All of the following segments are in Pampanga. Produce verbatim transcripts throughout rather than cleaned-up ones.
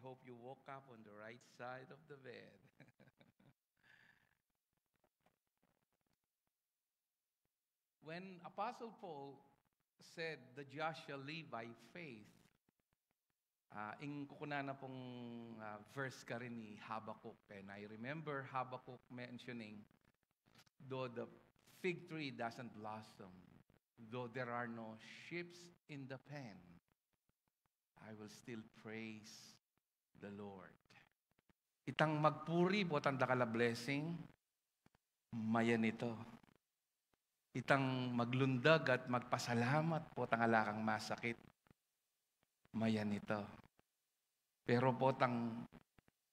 Hope you woke up on the right side of the bed. When Apostle Paul said, "The just shall live by faith," ah, ing kukunan na pung, ah, verse karin i Habakkuk. And I remember Habakkuk mentioning, "Though the fig tree doesn't blossom, though there are no sheaves in the pen, I will still praise the Lord." Itang magpuri potang dakal a blessing, mayan ito. Itang maglundag at magpasalamat potang ala kang masakit, mayan ito. Pero potang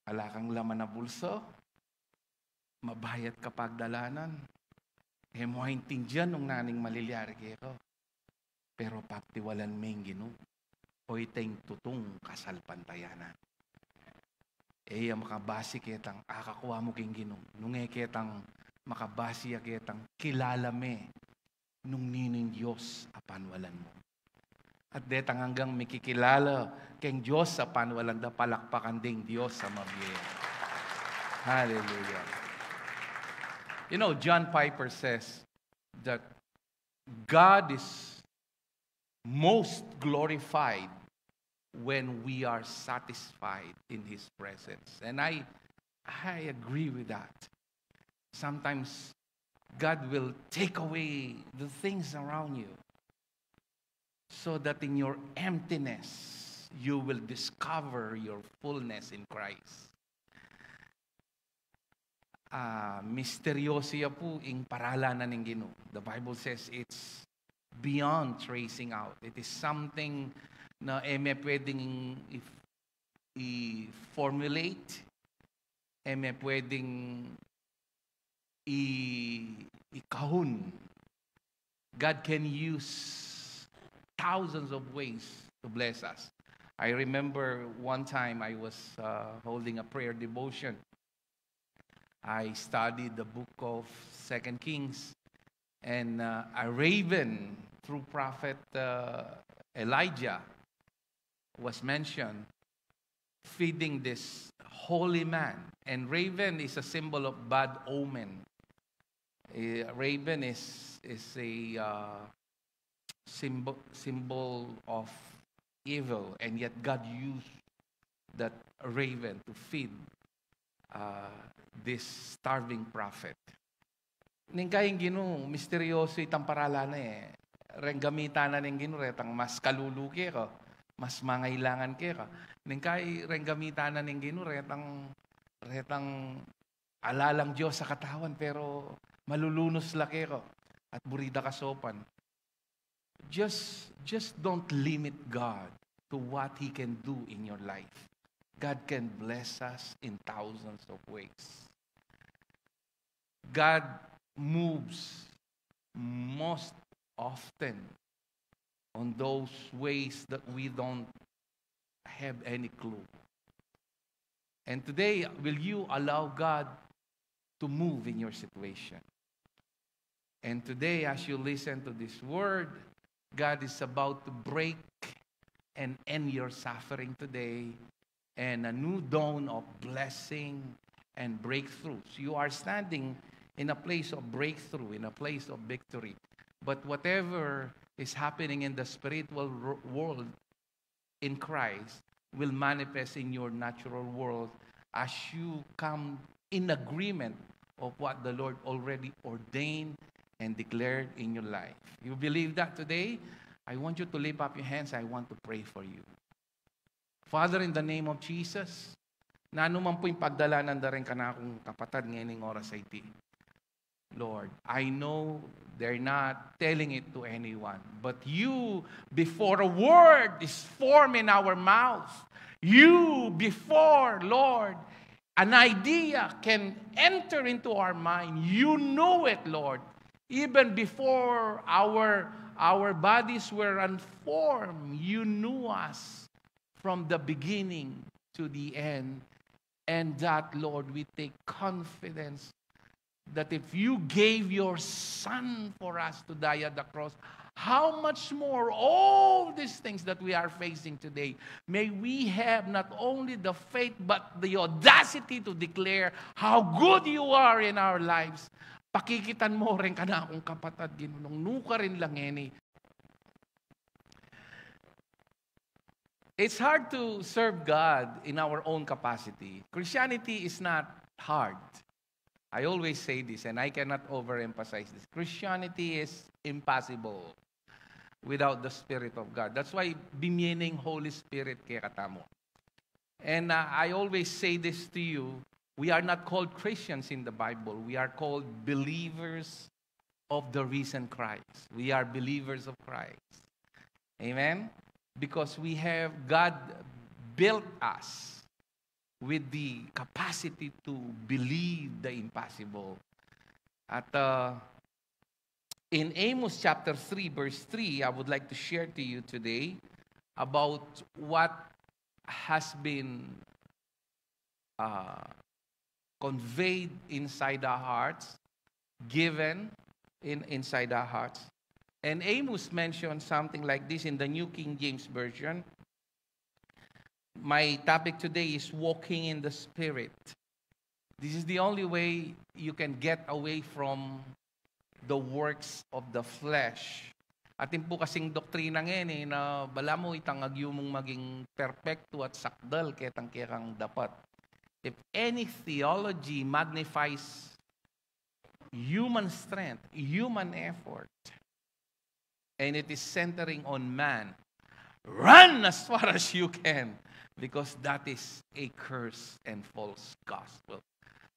ala kang laman a bulso, mabayat ka pagdalanan, e mu aintindian nung nanung malilyari keka. Pero pagtiwalan me ing Ginu, o ita ing tutung kasalpantayanan. E ya makabasi ketang akakua mu king Ginu, nung e ketang makabasi ya ketang kilala me nung ninu ing Dios a panualan mu. At detang anggang mikikilala keng Dios a panualan da, palakpakan deng Dios a mabie. Hallelujah. You know, John Piper says that God is most glorified when we are satisfied in His presence. And I, I agree with that. Sometimes God will take away the things around you so that in your emptiness, you will discover your fullness in Christ. Ah, misteryoso ya pu ing paralanan ning Ginu. The Bible says it's beyond tracing out. It is something na e me pwedeng i-, i-formulate, e me pwedeng i-, ikahun. God can use thousands of ways to bless us. I remember one time I was, uh, holding a prayer devotion. I studied the book of Second Kings, and, uh, a raven through prophet, uh, Elijah was mentioned feeding this holy man. And raven is a symbol of bad omen. A raven is, is a, uh, symbol, symbol of evil, and yet God used that raven to feed, uh, this starving prophet. Neng kai ing Ginu, misteryoso itang paralanan e. Reng gamitan na ning Ginu retang mas kalulu keka, mas mangailangan keka. Neng kai reng gamitan na ning Ginu retang, retang ala lang Dios a katawan, pero malulunus la keka at buri da ka saupan. Just, just don't limit God to what He can do in your life. God can bless us in thousands of ways. God moves most often on those ways that we don't have any clue. And today, will you allow God to move in your situation? And today, as you listen to this word, God is about to break and end your suffering today and a new dawn of blessing and breakthroughs. You are standing in a place of breakthrough, in a place of victory. But whatever is happening in the spiritual ro-, world in Christ will manifest in your natural world as you come in agreement of what the Lord already ordained and declared in your life. You believe that today? I want you to lift up your hands. I want to pray for you. Father, in the name of Jesus, nanu man pu ing pagdalanan da reng kanakung kapatad ngening oras a iti, Lord, I know they're not telling it to anyone, but you, before a word is formed in our mouth, you, before, Lord, an idea can enter into our mind, you know it, Lord. Even before our, our bodies were unformed, you knew us from the beginning to the end. And that, Lord, we take confidence that if you gave your Son for us to die at the cross, How much more all these things that we are facing today? May we have not only the faith but the audacity to declare how good you are in our lives. Pakikitan mo rin ka na akong kapatad, ginunong nuka rin lang eni. It's hard to serve God in our own capacity. Christianity is not hard. I always say this, and I cannot overemphasize this. Christianity is impossible without the Spirit of God. That's why bimye ne ing Holy Spirit kekatamu. And uh, I always say this to you, we are not called Christians in the Bible. We are called believers of the risen Christ. We are believers of Christ. Amen? Because we have, God built us with the capacity to believe the impossible. At uh, in Amos chapter three, verse three, I would like to share to you today about what has been uh, conveyed inside our hearts, given in, inside our hearts. And Amos mentioned something like this in the New King James Version. My topic today is walking in the Spirit. This is the only way you can get away from the works of the flesh. Atin pu kasing doktrina ngeni na balamu itang agyu mung maging perpekto at sakdal ketang kekang dapat. If any theology magnifies human strength, human effort, and it is centering on man, run as far as you can, because that is a curse and false gospel.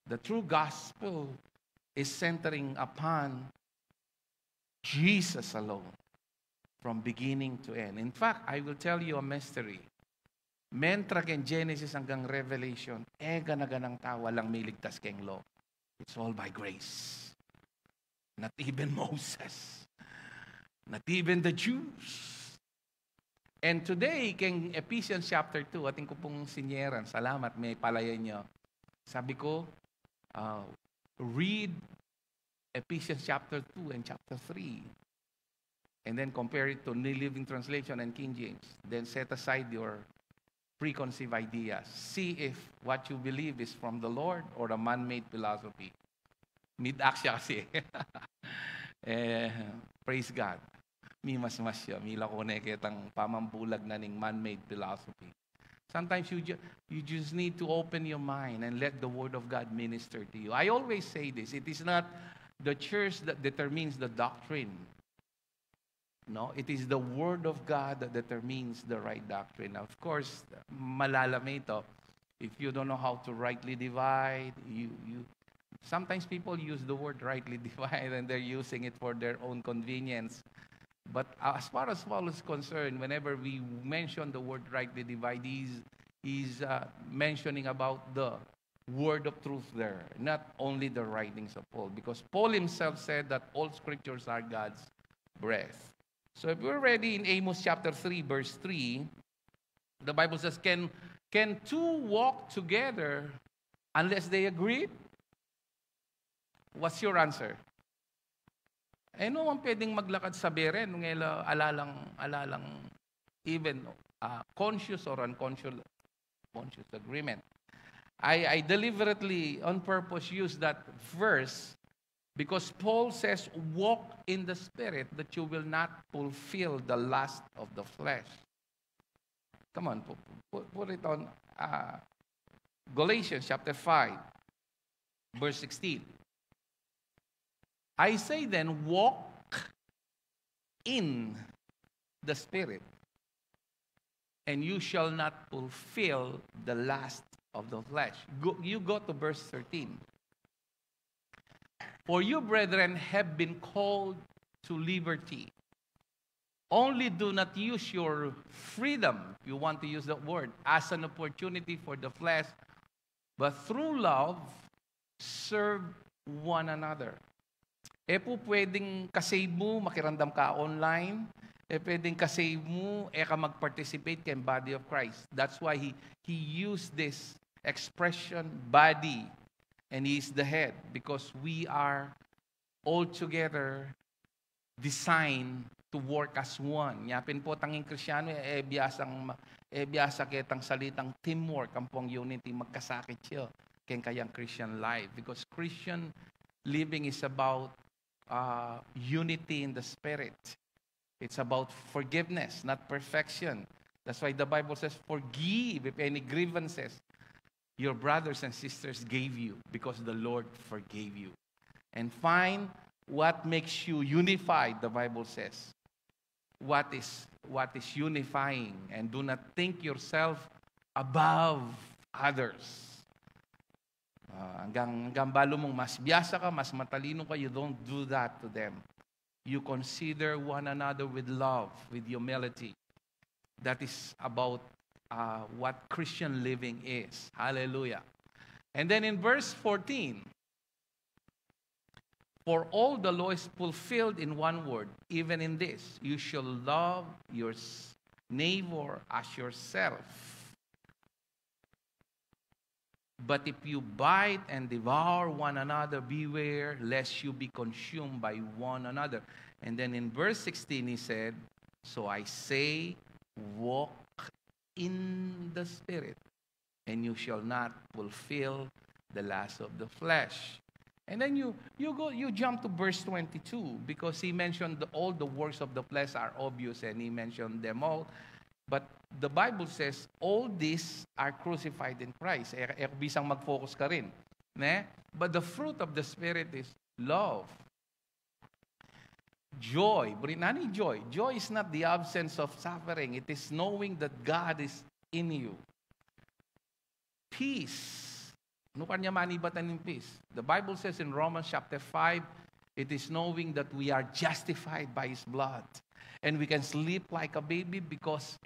The true gospel is centering upon Jesus alone, from beginning to end. In fact, I will tell you a mystery. Mentra keng Genesis anggang Revelation, e gana-ganang tau alang miligtas keng law. It's all by grace. Not even Moses. Not even the Jews. And today, keng Ephesians chapter two, atin ku pung sinyeran, salamat, mipalayan niyo. Sabi ko, uh, read Ephesians chapter two and chapter three. And then compare it to New Living Translation and King James. Then set aside your preconceived ideas. See if what you believe is from the Lord or a man-made philosophy. Midak siya kasi. Eh, praise God. Mimasmas siya. Milako ne ketang pamambulag na ning man-made philosophy. Sometimes you, ju- you just need to open your mind and let the Word of God minister to you. I always say this, it is not the church that determines the doctrine. No, it is the Word of God that determines the right doctrine. Of course, malalam ito. If you don't know how to rightly divide, you, you sometimes people use the word rightly divide and they're using it for their own convenience. But uh, as far as Paul is concerned, whenever we mention the word rightly divide, he's, he's uh, mentioning about the word of truth there, not only the writings of Paul, because Paul himself said that all scriptures are God's breath. So if we're ready in Amos chapter three, verse three, the Bible says, can, can two walk together unless they agree? What's your answer? E no man pwedeng maglakad sa bere nung e la alalang, alalang even uh, conscious or unconscious, conscious agreement. I, I deliberately, on purpose, use that verse because Paul says, walk in the Spirit that you will not fulfill the lust of the flesh. Come on, put, put, put it on uh, Galatians chapter five, verse sixteen. I say then, walk in the Spirit, and you shall not fulfill the lust of the flesh. Go, you go to verse thirteen. For you, brethren, have been called to liberty. Only do not use your freedom, if you want to use that word, as an opportunity for the flesh, but through love, serve one another. E pu pwedeng ka-save mu, makiramdam ka online. E pwedeng ka-save mu, e ka mag-participate keng body of Christ. That's why he, he used this expression, body, and he is the head, because we are all together designed to work as one. Nya pin pu tang ing Kristiano, e, e biasang ma-, e biasa ketang salitang teamwork, ampong unity, magkasakit ya keng kayang Christian life. Because Christian living is about, uh, unity in the spirit. It's about forgiveness, not perfection. That's why the Bible says, "Forgive if any grievances your brothers and sisters gave you, because the Lord forgave you." And find what makes you unified, the Bible says. What is, what is unifying, and do not think yourself above others. Ah, hanggang, hanggang balu mung mas biasa ka, mas matalino ka, you don't do that to them. You consider one another with love, with humility. That is about, uh, what Christian living is. Hallelujah. And then in verse fourteen, "For all the law is fulfilled in one word, even in this, you shall love your s-, neighbor as yourself. But if you bite and devour one another, beware lest you be consumed by one another." And then in verse sixteen, he said, "So I say, walk in the Spirit, and you shall not fulfill the lust of the flesh." And then you, you go, you jump to verse twenty-two, because he mentioned the, all the works of the flesh are obvious, and he mentioned them all. But the Bible says, "All these are crucified in Christ." E, e, bisang mag-focus ka rin, ne? "But the fruit of the Spirit is love." Joy. Buri-, nanu ing joy? Joy is not the absence of suffering. It is knowing that God is in you. Peace. Nanu kanyan manibatan ing peace? The Bible says in Romans chapter five, it is knowing that we are justified by His blood. And we can sleep like a baby because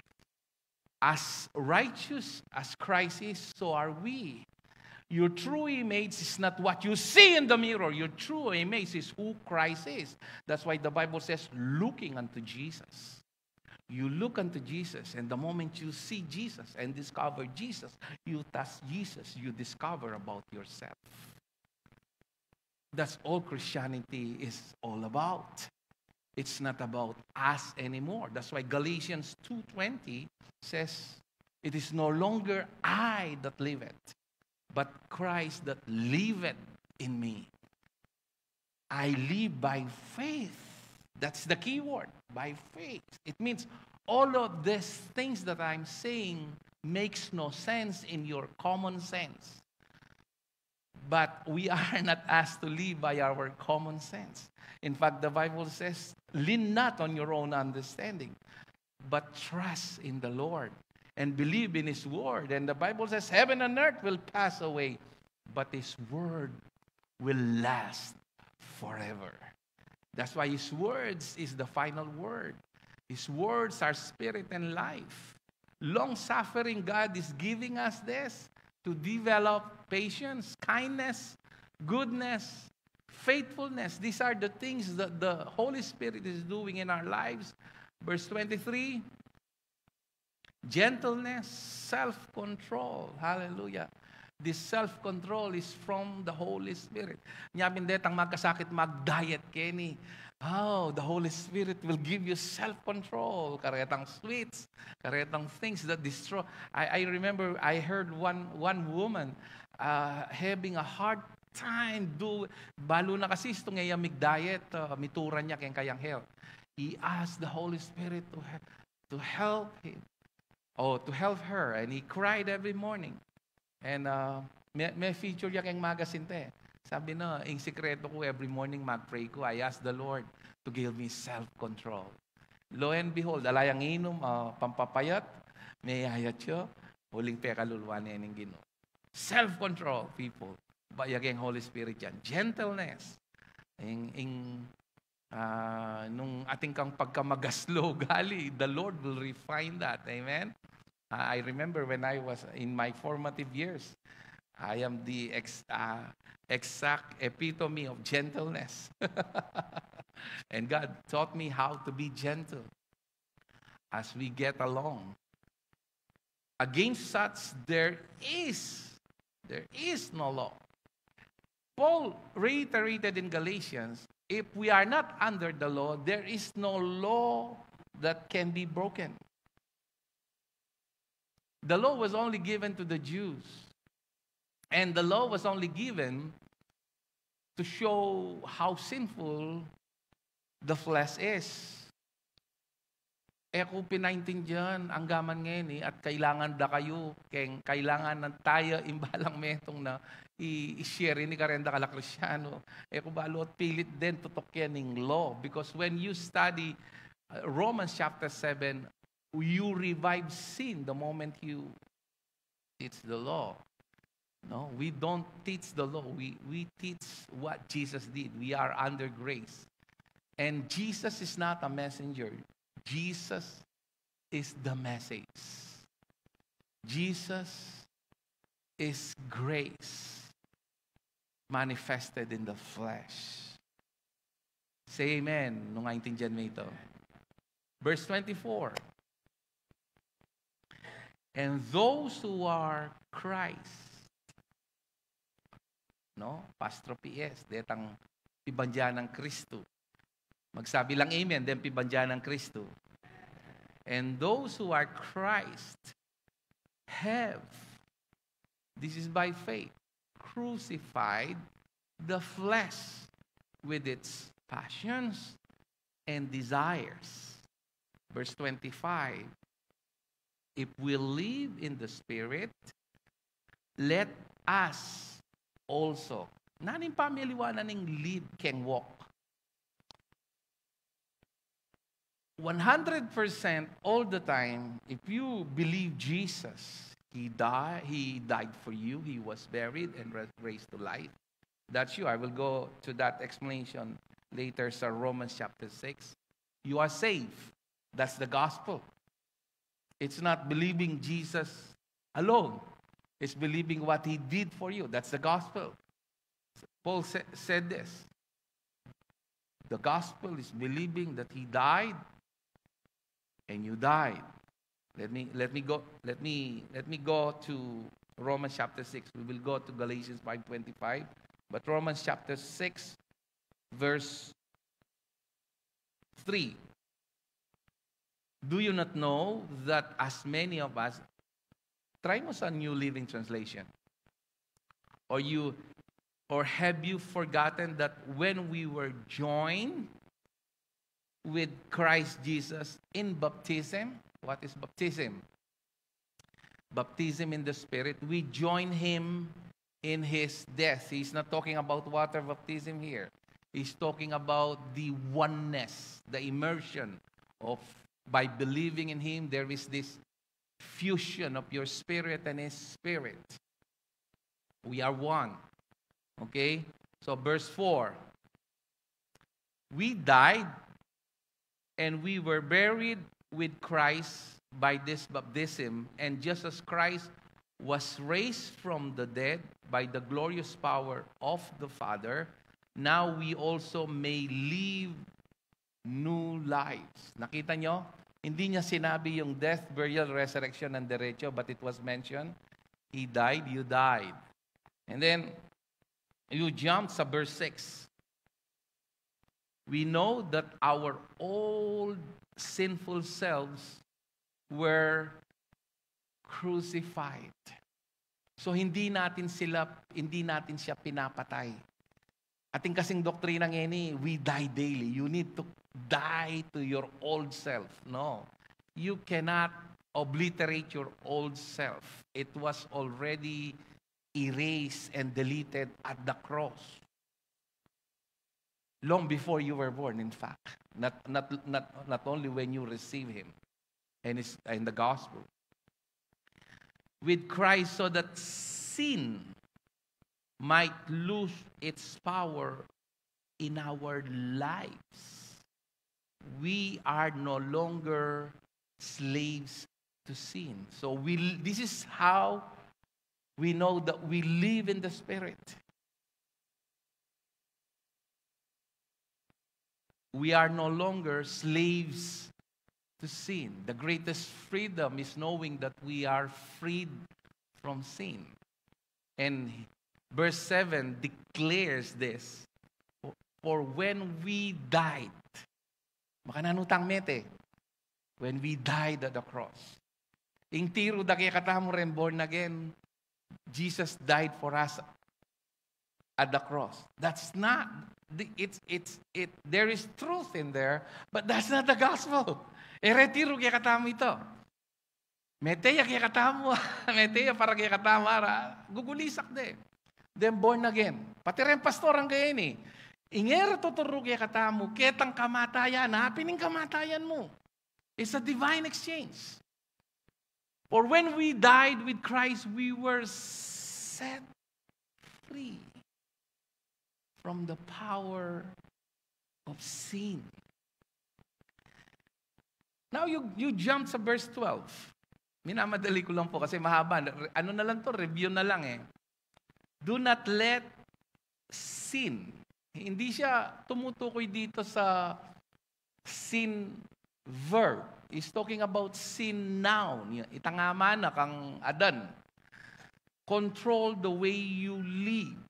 as righteous as Christ is, so are we. Your true image is not what you see in the mirror. Your true image is who Christ is. That's why the Bible says, "Looking unto Jesus." You look unto Jesus, and the moment you see Jesus and discover Jesus, you touch Jesus, you discover about yourself. That's all Christianity is all about. It's not about us anymore. That's why Galatians two twenty says, "It is no longer I that liveth, but Christ that liveth in me." I live by faith. That's the key word, by faith. It means all of these things that I'm saying makes no sense in your common sense. But we are not asked to live by our common sense. In fact, the Bible says, "Lean not on your own understanding, but trust in the Lord and believe in His word." And the Bible says, "Heaven and earth will pass away, but His word will last forever." That's why His words is the final word. His words are spirit and life. Long suffering, God is giving us this to develop patience, kindness, goodness, faithfulness. These are the things that the Holy Spirit is doing in our lives. Verse twenty-three, gentleness, self-control. Hallelujah. This self-control is from the Holy Spirit. Nya pin detang magkasakit, mag-diet keni. Oh, the Holy Spirit will give you self-control. Karetang sweets, karetang things that destroy. I, I remember I heard one, one woman, uh, having a hard time do, balu na kasi istung e ya mig-diet, uh, mituran ya keng kayang health. He asked the Holy Spirit to he-, to help him, oh, to help her, and he cried every morning. And, uh, me, me-feature ya keng magazine te. Sabi na, "Ing sikreto ku, every morning mag-pray ku, I ask the Lord to give me self-control." Lo and behold, ala yang inum, uh, pampapayat, meyayat ya, uling pekaluluan ne ning Ginu. Self-control, people. Ba ya keng Holy Spirit yan. Gentleness. Ing, ing, ah, nung atin kang pagkamagaslo ugali, the Lord will refine that. Amen? I remember when I was in my formative years, I am the ex-, ah, exact epitome of gentleness. And God taught me how to be gentle as we get along. Against such, there is, there is no law. Paul reiterated in Galatians, if we are not under the law, there is no law that can be broken. The law was only given to the Jews. And the law was only given to show how sinful the flesh is. E ku pinaintindihan anggaman ngeni, at kailangan da kayu, keng kailangan na taya imbalang metung na i-, i-share ini kareng dakal a Kristiano. E ku balu at pilit den tutuken ing law. Because when you study, uh, Romans chapter seven, you revive sin the moment you teach the law. No, we don't teach the law. We, we teach what Jesus did. We are under grace. And Jesus is not a messenger. Jesus is the message. Jesus is grace manifested in the flesh. Say amen nung aintindihan me ito. Verse twenty-four. And those who are Christ. No? Apostrophe S, detang pibandian nang Kristu. Magsabi lang amen, then pibandian nang Kristu. And those who are Christ have, this is by faith, crucified the flesh with its passions and desires. Verse twenty-five, if we live in the Spirit, let us also. Nanu ing pamiliwanan ning live keng walk? One hundred percent all the time, if you believe Jesus, he died, he died for you, he was buried and ra-, raised to life. That's you. I will go to that explanation later sa Romans chapter six. You are saved. That's the gospel. It's not believing Jesus alone. It's believing what he did for you. That's the gospel. Paul sa-, said this. The gospel is believing that he died and you died. Let me, let me go, let me, let me go to Romans chapter six. We will go to Galatians five twenty-five, but Romans chapter six, verse three. Do you not know that as many of us, try mo sa New Living Translation, or you, or have you forgotten that when we were joined with Christ Jesus in baptism? What is baptism? Baptism in the Spirit. We join him in his death. He's not talking about water baptism here. He's talking about the oneness, the immersion of, by believing in him, there is this fusion of your spirit and his spirit. We are one. Okay? So verse four, we died and we were buried with Christ by this baptism, and just as Christ was raised from the dead by the glorious power of the Father, now we also may live new lives. Nakita nyo? Hindi niya sinabi yung death, burial, resurrection ng derecho, but it was mentioned. He died, you died. And then, you jump sa verse six. We know that our old sinful selves were crucified. So, hindi natin sila, hindi natin siya pinapatay. Atin kasing doktrina ngeni, we die daily. You need to die to your old self. No. You cannot obliterate your old self. It was already erased and deleted at the cross. Long before you were born, in fact. Not, not, not, not only when you receive him and his, and the gospel. With Christ, so that sin might lose its power in our lives. We are no longer slaves to sin. So we, this is how we know that we live in the Spirit. We are no longer slaves to sin. The greatest freedom is knowing that we are freed from sin. And verse seven declares this. Wh-, For when we died, makananu tang mete? When we died at the cross. Ing tiru da kekatamu reng born again, Jesus died for us at the cross. That's not, the- it's, it's, it, there is truth in there, but that's not the gospel. E re tiru kekatamu ito. Mete ya kekatamu, mete ya para kekatamu, ara, gugulisak de. Then born again. Pati reng pastor angga ini. Ing e ra tuturu kekatamu, ketang kamatayan, happy ning kamatayan mu. It's a divine exchange. For when we died with Christ, we were set free from the power of sin. Now you, you jump sa verse twelve. Minamadali ko lang po kasi mahaba. Ano na lang to, review na lang eh. Do not let sin. Hindi siya tumutukoy dito sa sin verb. He's talking about sin noun. Itang ama na kang Adan. Control the way you live.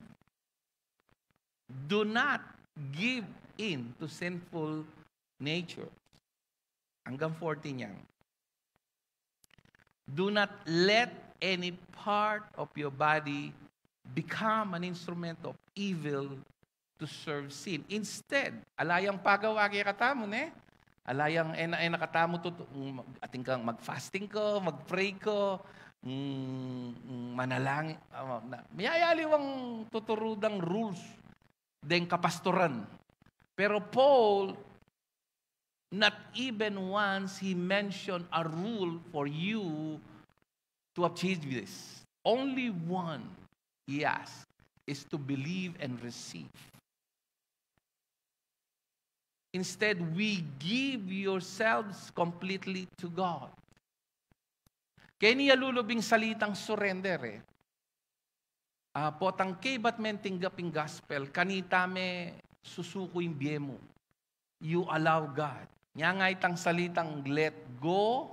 Do not give in to sinful nature. Hanggang fourteen yan. Do not let any part of your body become an instrument of evil to serve sin. Instead, ala yang pagawa kekatamu, ne? Ala yang ena, ena katamu tutu, mm, atin kang mag-fasting ko, mag-pray ko, mm, mm, manalangin, ah, na, miyayaliwang tuturu dang rules deng kapastoran. Pero Paul, not even once he mentioned a rule for you to achieve this. Only one he asked is to believe and receive. Instead, we give yourselves completely to God. Keni ya lulub ing salitang surrender eh. Ah, potang kaybat meng tinggap ing gospel, kanita me susuku ing bie mu. You allow God. Nya nga itang salitang let go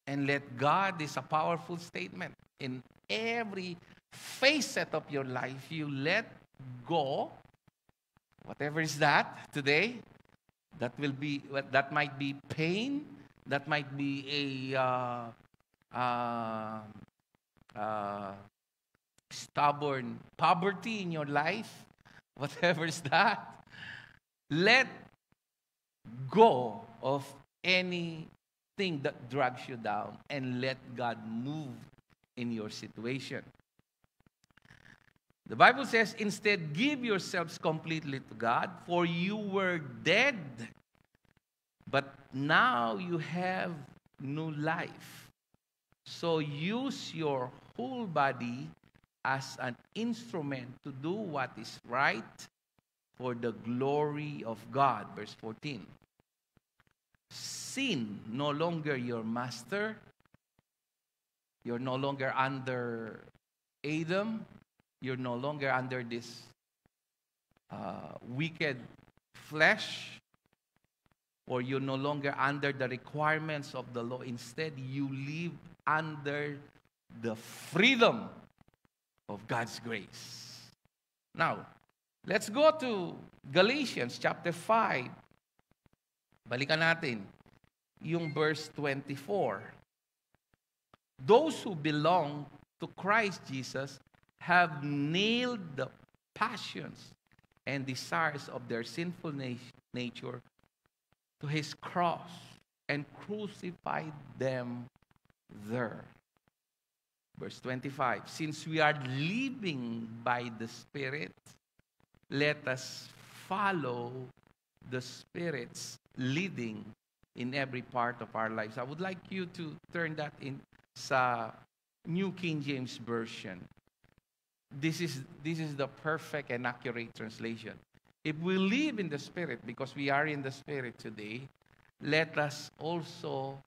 and let God is a powerful statement. In every facet of your life, you let go. Whatever is that today, that will be, that might be pain, that might be a, uh, uh, uh, stubborn poverty in your life, whatever is that. Let go of anything that drags you down and let God move in your situation. The Bible says, instead, give yourselves completely to God, for you were dead, but now you have new life. So use your whole body as an instrument to do what is right for the glory of God. Verse fourteen. Sin no longer your master. You're no longer under Adam. You're no longer under this uh, wicked flesh, or you're no longer under the requirements of the law. Instead, you live under the freedom of God's grace. Now, let's go to Galatians chapter five. Balikan natin yung verse twenty-four. Those who belong to Christ Jesus have nailed the passions and desires of their sinful nat- nature to his cross and crucified them there. Verse twenty-five, since we are living by the Spirit, let us follow the Spirit's leading in every part of our lives. I would like you to turn that in sa New King James Version. This is, this is the perfect and accurate translation. If we live in the Spirit, because we are in the Spirit today, let us also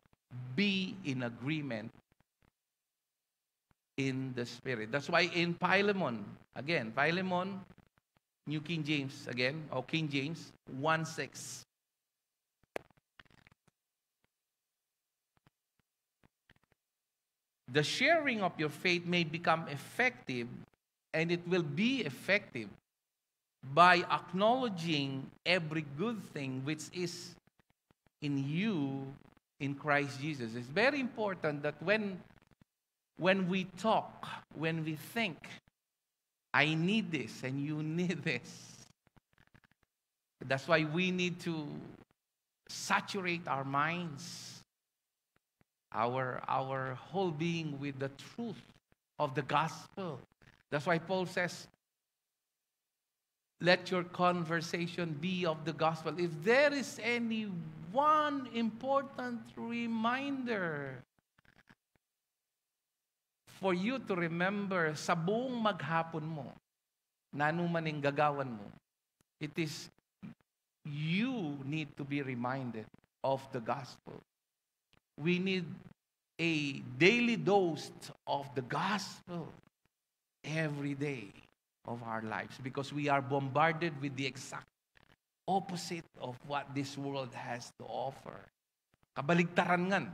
be in agreement in the Spirit. That's why in Philemon, again, Philemon, New King James, again, or King James, one six. The sharing of your faith may become effective, and it will be effective. by acknowledging every good thing which is in you in Christ Jesus. It's very important that when when we talk, when we think, "I need this and you need this." That's why we need to saturate our minds, our our whole being with the truth of the gospel. That's why Paul says, "Let your conversation be of the gospel." If there is any one important reminder for you to remember sa buong maghapon mo, nanu man ing gagawan mo, it is you need to be reminded of the gospel. We need a daily dose of the gospel every day of our lives because we are bombarded with the exact opposite of what this world has to offer. Kabaligtaran ngan.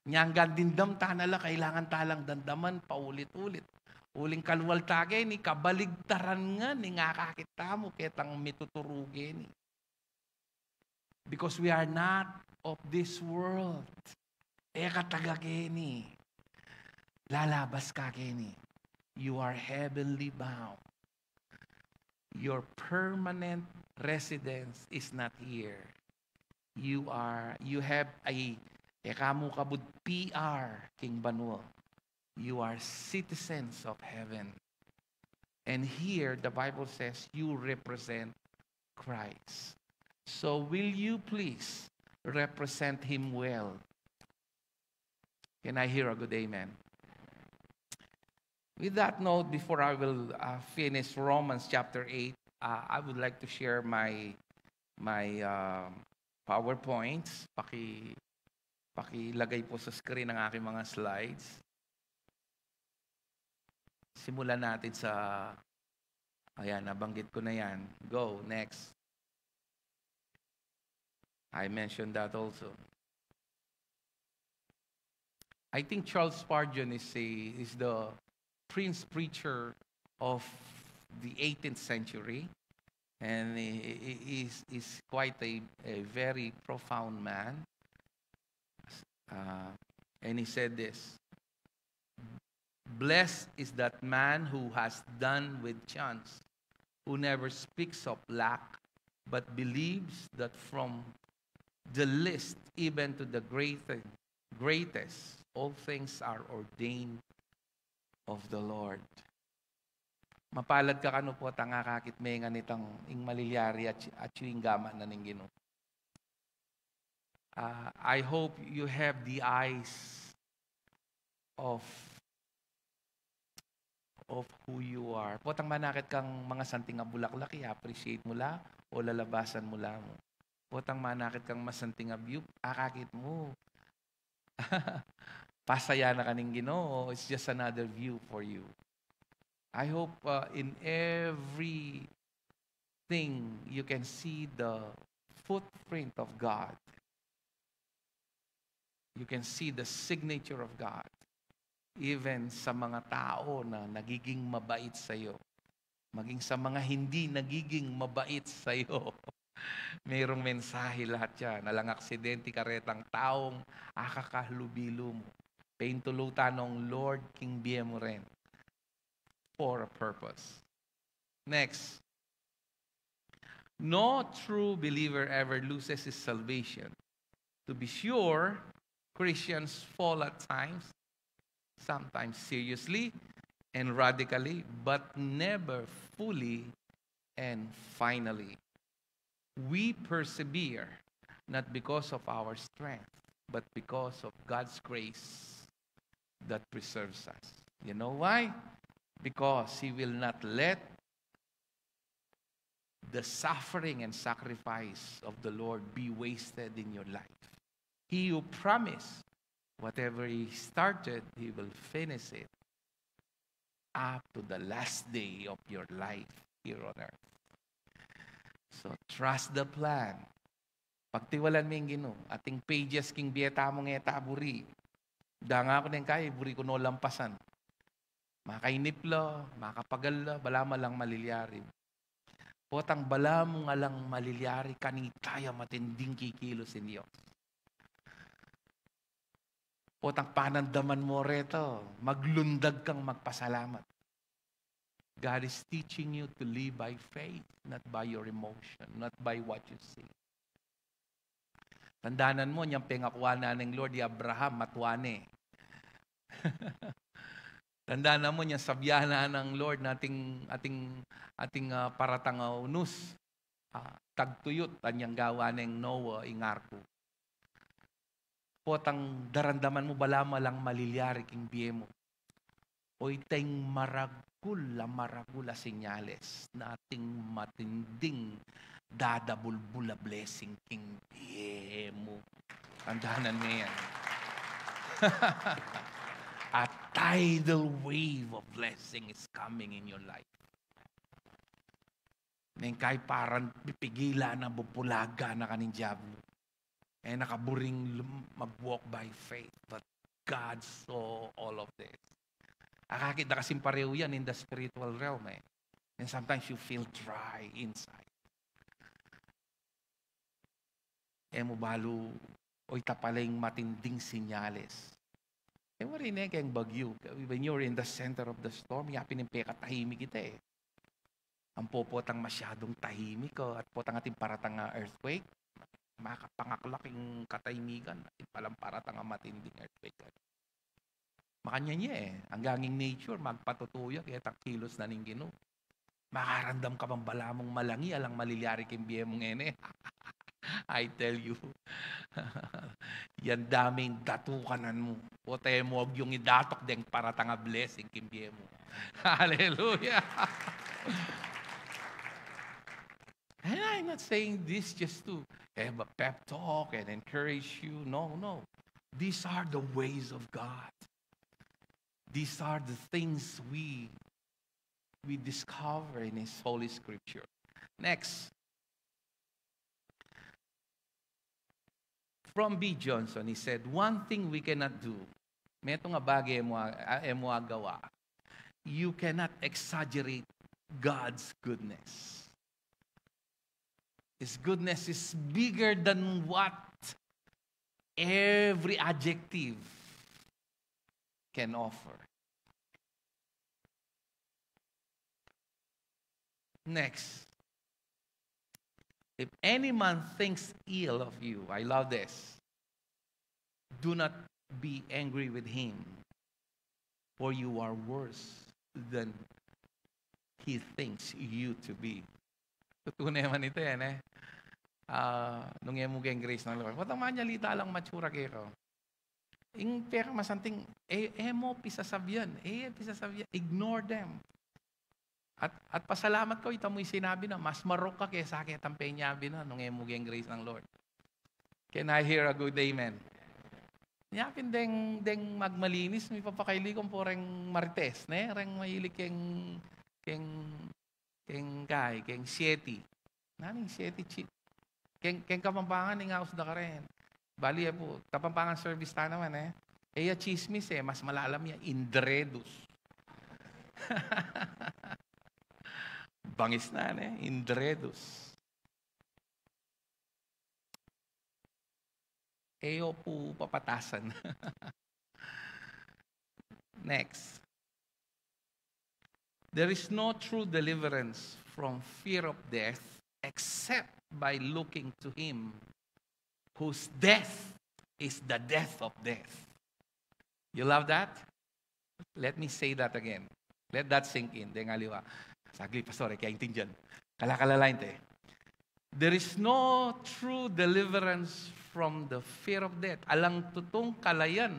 Nyanggan dimdam ta na la, kailangan ta lang damdaman paulit-ulit. Uling kalwal ta keni, kabaligtaran ngan ing akakit tamu ketang mituturu keni. Because we are not of this world. E ka taga keni. Lalabas ka keni. You are heavenly bound. Your permanent residence is not here. You are, you have a, e ka mu kabud P R king banua. You are citizens of heaven. And here, the Bible says you represent Christ. So will you please represent him well? Can I hear a good amen? With that note, before I will, uh, finish Romans chapter eight, uh, I would like to share my, my, uh, PowerPoints. Paki-, pakilagay po sa screen ang aking mga slides. Simulan natin sa, ayan, nabanggit ko na yan. Go, next. I mentioned that also. I think Charles Spurgeon is a, is the prince preacher of the eighteenth century, and he, he is, is quite a, a very profound man. Uh, and he said this, "Blessed is that man who has done with chance, who never speaks of lack, but believes that from the least even to the greatest, greatest, all things are ordained of the Lord." Mapalad ka kanu potang akakit me ngan itang ing malilyari at, at yu ing gama na ning Ginu. Uh, I hope you have the eyes of, of who you are. Potang manakit kang mga santing a bulaklak, i-appreciate mu la, o lalabasan mu la mu. Potang manakit kang masanting a view, akakit mu. Pasaya na ka ning Ginu, it's just another view for you. I hope, uh, in everything you can see the footprint of God. You can see the signature of God. Even sa mga tao na nagiging mabait sa'yo, maging sa mga hindi nagiging mabait sa'yo, merong mensahe lahat yan. Alang aksidente karetang taong akakalubilu mu. Paintulutan ng Lord king bie mu rin for a purpose. Next. No true believer ever loses his salvation. To be sure, Christians fall at times, sometimes seriously and radically, but never fully and finally. We persevere not because of our strength, but because of God's grace that preserves us. You know why? Because He will not let the suffering and sacrifice of the Lord be wasted in your life. He who promised, whatever He started, He will finish it up to the last day of your life here on earth. So, trust the plan. Pagtiwalan me ing Ginu, ating pages king bie tamung e ta buri. Danga ku neng kai, buri ku no lampasan. Makainip la, makapagal la, balamu lang malilyari. Potang balamu alang malilyari, kanita ya matinding kikilusin Dios. Potang panandaman mu reto, maglundag kang magpasalamat. God is teaching you to live by faith, not by your emotion, not by what you see. Tandanan mu, inyang pengakuan na ning Lord i Abraham, matua ne. Tandanan mu, inyang sabian na ning Lord na ating, ating, ating, ah, paratang a unus, ah, tagtuyut, anyang gawa neng Noah ing arku. Potang daramdaman mu balamu alang malilyari king bie mu. O iteng maragul a maragul a senyales na ating matinding dadabulbul a blessing king bie mu. Tandanan me yan. A tidal wave of blessing is coming in your life. Neng kay parang pipigilan na, bubulagan na ka ning diablo. E na ka buring lum-, mag-walk by faith. But God saw all of this. Akakit da kasing pareho yan in the spiritual realm, eh. And sometimes you feel dry inside. E mu balu, o ita pala ing matinding senyales. E mu rin e, keng bagyu, when you're in the center of the storm, yapin ing pekatahimik ita, eh. Ampo potang masyadung tahimik, o, at potang atin paratang a earthquake, makapangaklak ing katahimikan, atin palang paratang a matinding earthquake. Makanyan ya, eh. Anggang ing nature, magpatutu ya ketang kilos na ning Ginu. Makaramdam ka pang balamu malangi alang malilyari king bie mu ngeni. I tell you, yan dame ing datukanan mu. Ote mu agyung idatuk deng paratang a blessing king bie mu. Hallelujah. And I'm not saying this just to have a pep talk and encourage you. No, no. These are the ways of God. These are the things we, we discover in His Holy Scripture. Next. From B. Johnson, he said, "One thing we cannot do." Metung a bage e mu a-, e mu agawa. You cannot exaggerate God's goodness. His goodness is bigger than what every adjective can offer. Next. "If any man thinks ill of you," I love this, "do not be angry with him, for you are worse than he thinks you to be." Tutu naman ita, eh, ne? Ah, nung e mu geng grace ning Lord. Potang manyalita lang matsura keka. Ing pekamasanting, e, e mu pisasabyan, e, pisasabyan, ignore them. At, at pasalamat ka, ita mu ing sinabi na, mas marok ka kesa ketang penyabi na, nung e mu geng grace ning Lord. Can I hear a good amen? Yapin deng, deng magmalinis, mipapakailig ku pu reng marites, ne? Reng mahilig keng, keng, keng kay, keng siyeti. Nanu ing siyeti, chi-, keng, keng Kapampangan, ing aus da karen. Bali, e pu, Kapampangan service ta naman, eh. E ya chismis, eh, mas malalam ya, indredus. Bangis na, ne? Indredus. E yu pu papatasan. Next. There is no true deliverance from fear of death except by looking to him whose death is the death of death. You love that? Let me say that again. Let that sink in. Deng aliwa. Saglit, Pastor, e ke aintindian. Kala-kala la inte. There is no true deliverance from the fear of death. Alang tutung kalayan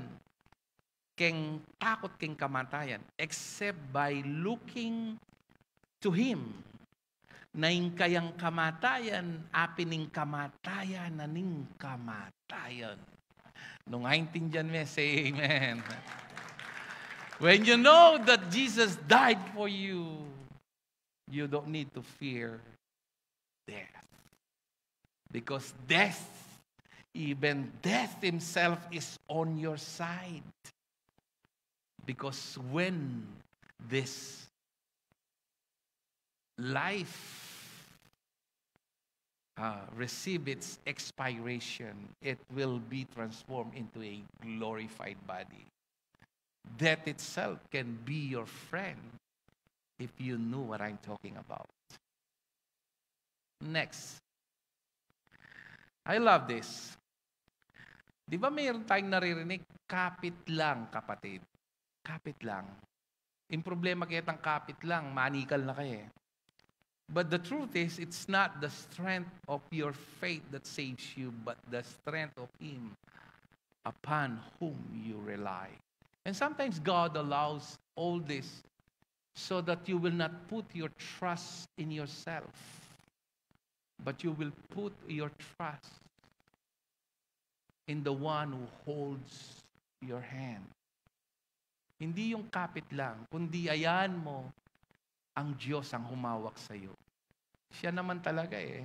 keng takut keng kamatayan, except by looking to Him. Na ing kayang kamatayan, apin ing kamatayan na ning kamatayan. Nung aintindian me, say amen. When you know that Jesus died for you, you don't need to fear death. Because death, even death himself, is on your side. Because when this life uh, receive its expiration, it will be transformed into a glorified body. Death itself can be your friend if you knew what I'm talking about. Next. I love this. Di ba mayroon tayong naririnig, "Kapit lang, kapatid. Kapit lang." Yung problema, ketang kapit lang, manikal na kayo eh. But the truth is, it's not the strength of your faith that saves you, but the strength of Him upon whom you rely. And sometimes God allows all this so that you will not put your trust in yourself, but you will put your trust in the one who holds your hand. Hindi yung kapit lang, kundi ayan mo ang Diyos ang humawak sa'yo. Siya naman talaga eh.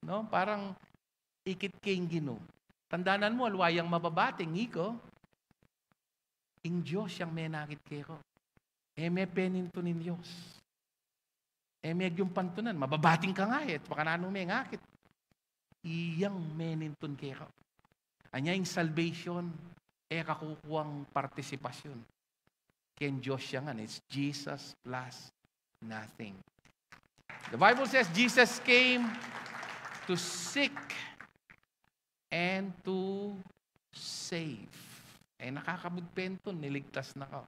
No? Parang ikit keng Ginu. Tandanan mo, alwa yang mababating, iko. Ing Diyos yang menakit keko. E me penintun ing Diyos. E me agyang pantunan, mababating ka nga eh, baka nanu mengakit. Iyang menintun keka. Anya ing salvation, e ka kukuang partisipasyon. Ken Diyos ya ngan, it's Jesus plus nothing. The Bible says Jesus came to seek and to save. E nakakabud pentun, niligtas na ka.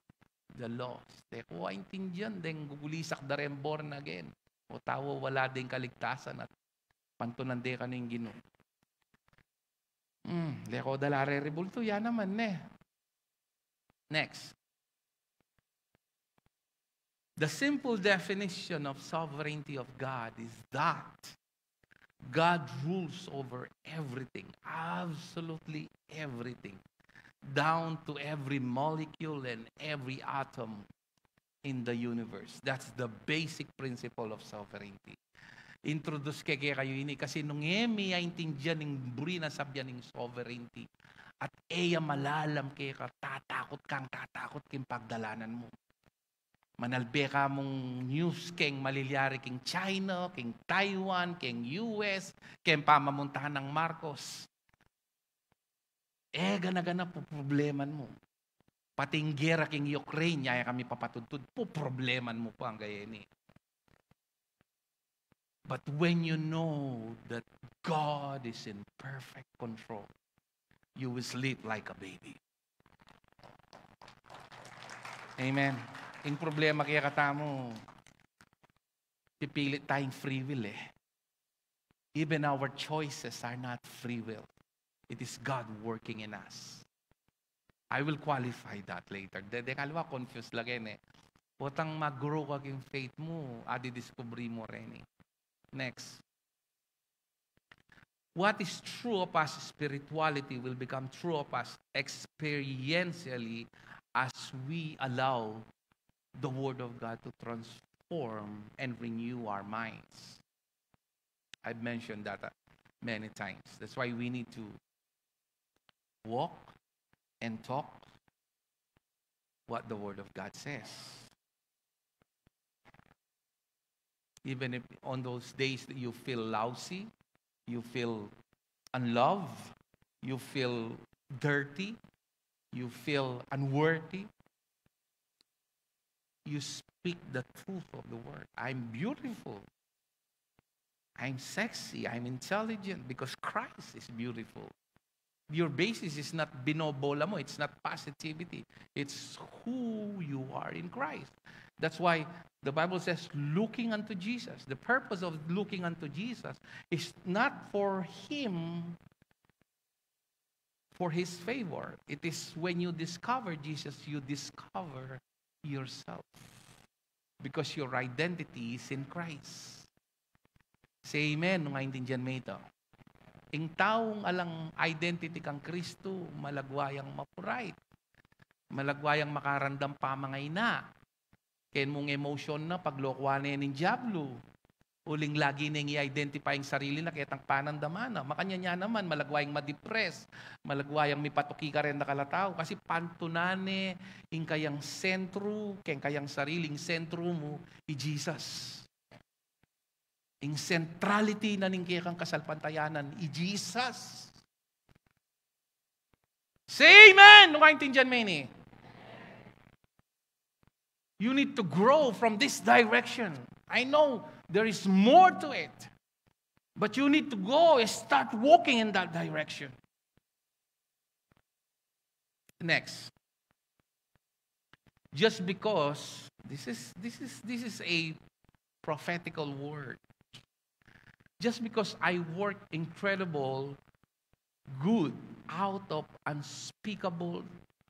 The lost. E ku aintindian deng gugulisak da reng born again. O tau a wala deng kaligtasan at pantunan de kanu ing Ginu. Hmm, leko da la re ribultu, ya naman ne. Next. The simple definition of sovereignty of God is that God rules over everything, absolutely everything, down to every molecule and every atom in the universe. That's the basic principle of sovereignty. Introduce ke kekayu ini kasi nung e mi aintindian ing buri nang sabyan ning sovereignty at e ya malalam keka, tatakut kang tatakut king pagdalanan mu. Manalbe ka mung news keng malilyari king China, king Taiwan, king U S, keng pamamuntahan nang Marcos. E gana-gana pu probleman mu. Pati ing gera king Ukraine, yaya kami papatudtud, pu probleman mu pa angga ini. But when you know that God is in perfect control, you will sleep like a baby. Amen. Ing problema kaya katamu, pipilit tayong free will eh. Even our choices are not free will. It is God working in us. I will qualify that later. De, de kalwa, confused lagi ne. Potang mag-grow ka king faith mu, adidiscover mu reni. Next. What is true of us spirituality will become true of us experientially as we allow the Word of God to transform and renew our minds. I've mentioned that uh, many times. That's why we need to walk and talk what the Word of God says. Even if on those days that you feel lousy, you feel unloved, you feel dirty, you feel unworthy, you speak the truth of the Word. I'm beautiful. I'm sexy. I'm intelligent because Christ is beautiful. Your basis is not binobola mo. It's not positivity. It's who you are in Christ. That's why the Bible says, looking unto Jesus. The purpose of looking unto Jesus is not for Him, for His favor. It is when you discover Jesus, you discover yourself. Because your identity is in Christ. Say amen nung aintindian me ita. Ing taung alang identity kang Kristu, malagwa yang mapurait. Malagwa yang makarandam pamangaina. Ken mung emotion na, paglokuan ne ning diablo. Uling lagi neng i-identify ing sarili na ketang panandaman na. Makanyan ya naman, malagwa yang ma-depress, malagwa yang mipatuki kareng dakal a tau, kasi pantunan ne ing kayang sentro, keng kayang sarili, ing sentro mu, i Jesus. Ing centrality na ning kekang kasalpantayanan i Jesus. Say amen! Nung kaintindihan me ini. You need to grow from this direction. I know there is more to it. But you need to go and start walking in that direction. Next. Just because this is this is this is a prophetical word. Just because I work incredible good out of unspeakable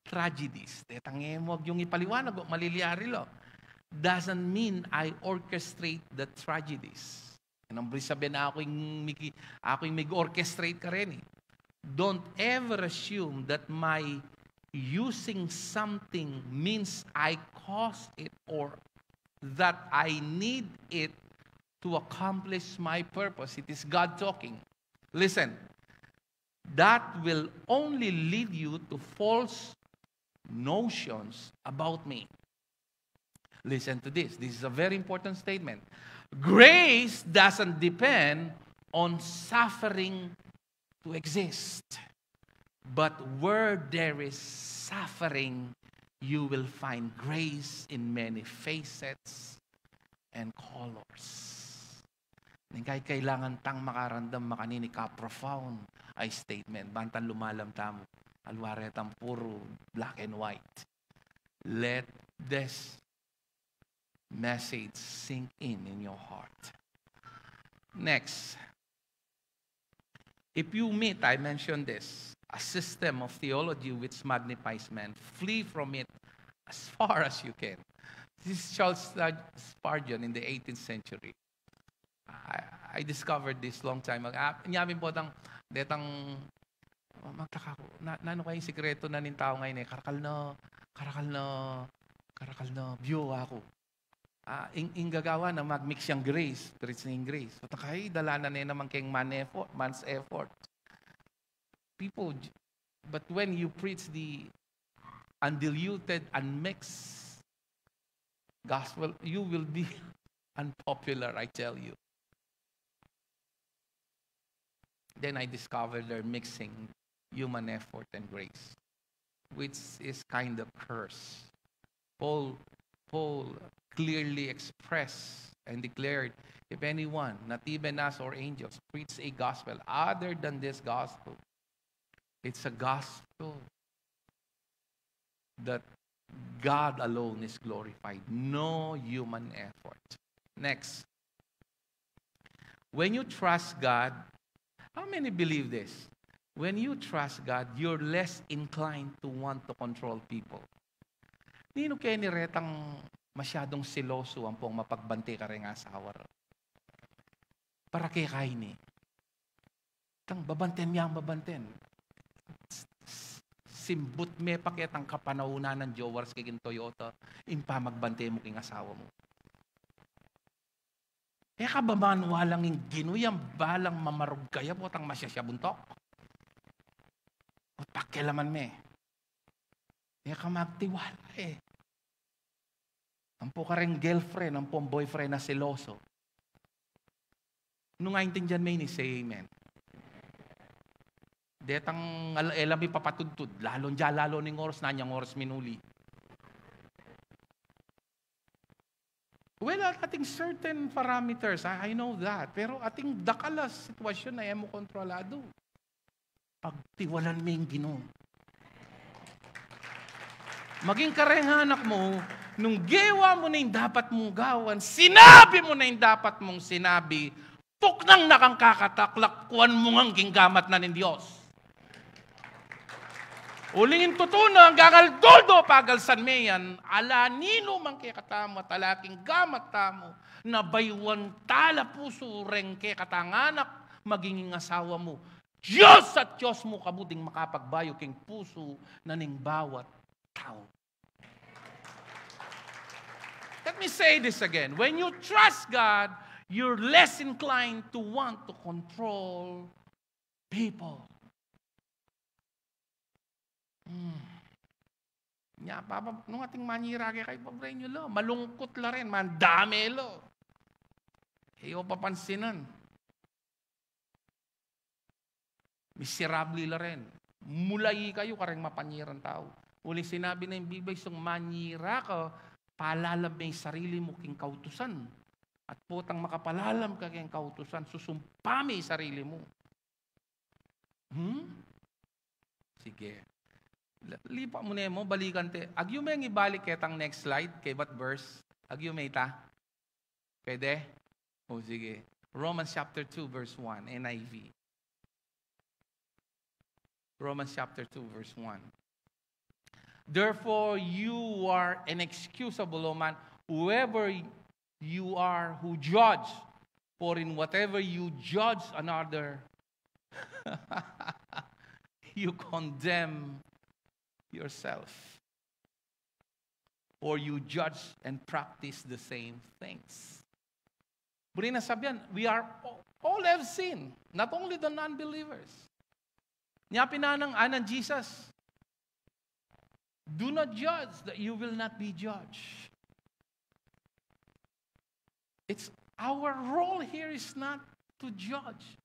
tragedies. Detang e mu, agyung ipaliwanag o maliliari lo. Doesn't mean I orchestrate the tragedies. Yan ang ibig sabihin, aku ing miki-, aku ing mag-orchestrate kareni. Don't ever assume that my using something means I cause it or that I need it to accomplish my purpose. It is God talking. Listen, that will only lead you to false notions about me. Listen to this. This is a very important statement. Grace doesn't depend on suffering to exist. But where there is suffering, you will find grace in many facets and colors. Ning kay kailangan tang makaramdam makanini ka profound a statement, bantang lumalam tamu, aliwa retang puru black and white. Let this message sink in in your heart. Next. If you meet, I mentioned this, a system of theology which magnifies men, flee from it as far as you can. This is Charles Spurgeon in the eighteenth century. I, I discovered this long time ago. Ah, nyamin po tang, detang, oh, magtaka ku, na, nanu kaya ing sikretu na ning tau ngeni e? Karakal na, karakal na, karakal na biyu aku. Ah, ing, ing gagawan na magmix yang grace, preach ning grace. So, takay, dala na ne naman keng man effort, man's effort. People, j-, but when you preach the undiluted, unmixed gospel, you will be unpopular, I tell you. Then I discovered they're mixing human effort and grace, which is kind of curse. Paul, Paul clearly expressed and declared, "If anyone, not even us or angels, preach a gospel other than this gospel, it's a gospel that God alone is glorified, no human effort." Next. When you trust God, how many believe this? When you trust God, you're less inclined to want to control people. Ninu keni retang masyadung seloso ampong mapagbante kareng asawa ra? Para keka ini. Tang babanten yang babanten. S-, s-, simbut me pa ketang kapanaunan nang Jaguar keng Toyota, ing pamagbante mu keng asawa mu. E ka ba maniwalang ing Ginu yang balang mamarug kaya potang masyasya buntuk? O pakialaman me. E ka magtiwala e. Ampo kareng girlfriend, ampo boyfriend a seloso. Nung aintindian me ini, say amen. Detang ala-, e la mi papatudtud, lalung ja lalo ning oras, nanyang oras minuli. Well, ating certain parameters, I, I know that. Pero ating dakal a sitwasyon na e mu kontroladu. Pagtiwalan me ing Ginu. Maging kareng anak mu, nung gewa mu na ing dapat mung gawan, sinabi mu na ing dapat mung sinabi, tuknang na kang kakataklak, kuan mu ngan king gamat na ning Dios. Uling ing tutu na, anggang aldoldo pagalsan me yan, ala ninu man kekatamu at ala king gamat tamu, na bayuan tala pusu reng kekatang anak, maging ing asawa mu. Dios at Dios mu kabud ing makapagbayu king pusu na ning bawat tau. Let me say this again. When you trust God, you're less inclined to want to control people. Hmm. Nya, papa, nung ating manyira kaya kayu, pobre nyu lo, malungkut la rin, mandame lo. E yu papansinan. Miserable la rin. Mulai kayu kareng mapanyiran tau. Uling sinabi na ing Biblia, isung manyira ka, palalam me ing sarili mu king kautusan. At potang makapalalam ka king kautusan, susumpa me ing sarili mu. Hmm? Sige. L-, lipa mu ne mu, balikan te. Agyu meng ibalik ketang next slide, kaybat verse. Agyu me ita. Pwede? O, sige. Romans chapter two, verse one, N I V. Romans chapter two, verse one. Therefore, you are inexcusable, O man, whoever you are who judge, for in whatever you judge another, you condemn yourself. Or you judge and practice the same things. Buri na sabian, we are all, all have sinned, not only the non-believers. Nya pin nang, a, nang Jesus, "Do not judge that you will not be judged." It's, our role here is not to judge,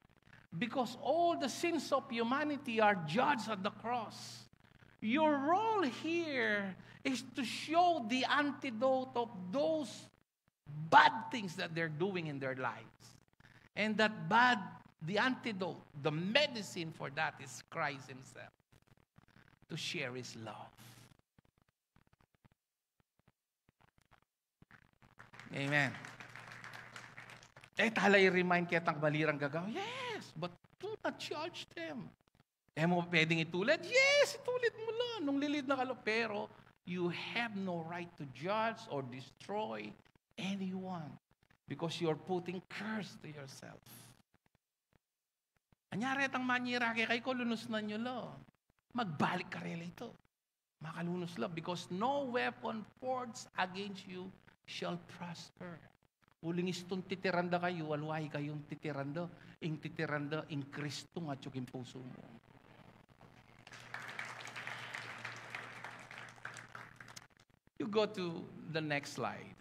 because all the sins of humanity are judged at the cross. Your role here is to show the antidote of those bad things that they're doing in their lives. And that bad, the antidote, the medicine for that is Christ Himself. To share His love. Amen. E tala i-remind ketang bali rang gagawa, "Yes, but do not judge them." E mu pwedeng itulid? Yes, itulid mu la nung lilid na ka la. Pero you have no right to judge or destroy anyone because you're putting curse to yourself. Anya retang manyira kekayu, lunusnan yu la. Magbalik karela ita. Makalunus la, because no weapon forged against you shall prosper. Uling istung titiran da kayu, aliwa ikayung titiran da, ing titiran da, ing Kristung atyu king pusu mu. You go to the next slide.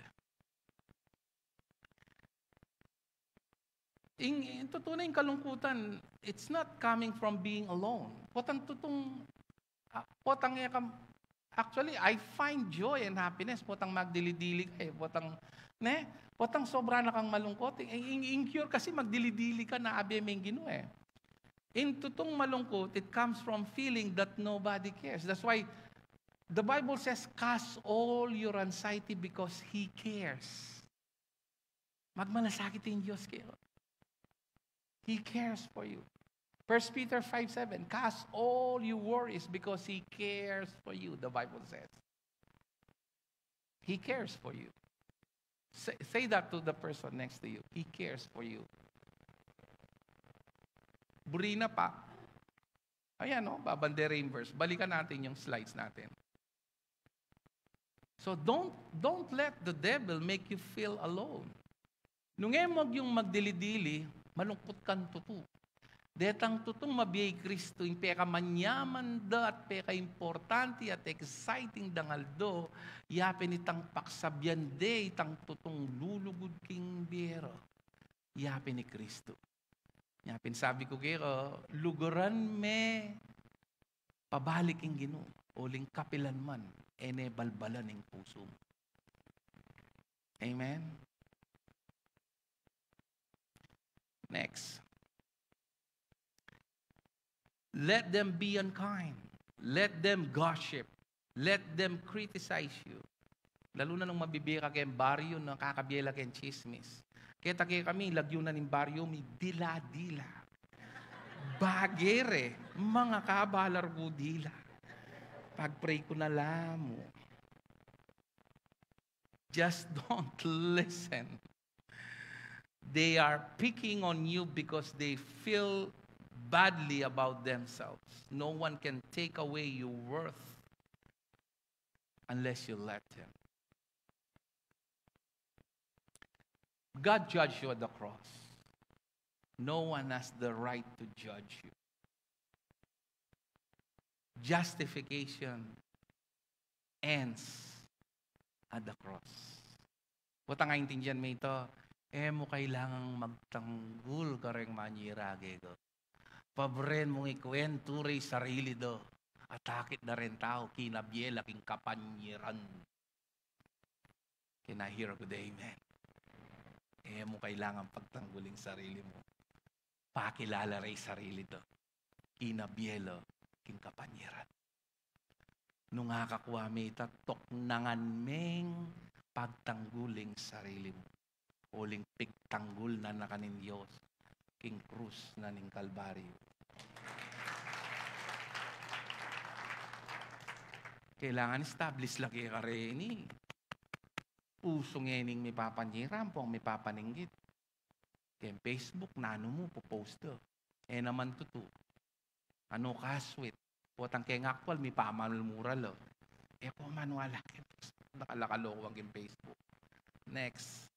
Ing, ing tutu na ing kalungkutan, it's not coming from being alone. Potang tutung, ah, potang e kam, actually, I find joy and happiness potang magdili-dili ka, e. Potang, ne? Potang sobra na kang malungkut. Ing, ing, ing cure kasi magdili-dili ka na abe meng Ginu, e. Ing tutung malungkut, it comes from feeling that nobody cares. That's why the Bible says, "Cast all your anxiety because He cares." Magmalasakit ing Dios keyo. He cares for you. First Peter five seven, "Cast all your worries because He cares for you," the Bible says. He cares for you. Say, say that to the person next to you. He cares for you. Buri na pa. Ayan, no? Babandera ing verse. Balikan natin yung slides natin. So don't, don't let the devil make you feel alone. Nung e mu agyung magdili-dili, malungkut kang tutu. Detang tutung mabie i Kristu, ing pekamanyaman da at pekaimportante at exciting dang aldo, yapin itang paksabian de itang tutung lulugud king bie ra. Yapin i Kristu. Yapin sabi ku keka, luguran me pabalik ing Ginu, uling kapilan man, e ne balbalan ing pusu mu. Amen? Next. Let them be unkind. Let them gossip. Let them criticize you. Lalu na nung mabibie ka keng baryu, nakakabie la keng tsismis. Keta kekami, lagyu na ning baryu mi, dila-dila. Bagere, mga kabalargu dila. Pag-pray ku na la mu. Just don't listen. They are picking on you because they feel badly about themselves. No one can take away your worth unless you let them. God judged you at the cross. No one has the right to judge you. Justification ends at the cross. Potang aintindian me ita, E mu kailangang magtanggul kareng manyera keka. Pabren mung ikuwentu reng sarili da. At akit da reng tau, kinabie la king kapanyeran. Can I hear a good amen? E mu kailangang pagtanggul ing sarili mu. Pakilala reng sarili da. Kinabie la king kapanyeran. Nung akakua me ita, tuknangan meng pagtanggul ing sarili mu. Uling pigtanggul na na ka ning Dios king krus na ning Kalbaryo. Kailangan establish la keka reni. Usu ngening mipapanyera ampong mipapaninggit. Keng Facebook, nanu mu, popost da. E naman tutu. Anu ka sweet. Potang keng aktual, mipamalmura la. E ko maniwala keng Facebook. Nakalakalokohan keng Facebook. Next.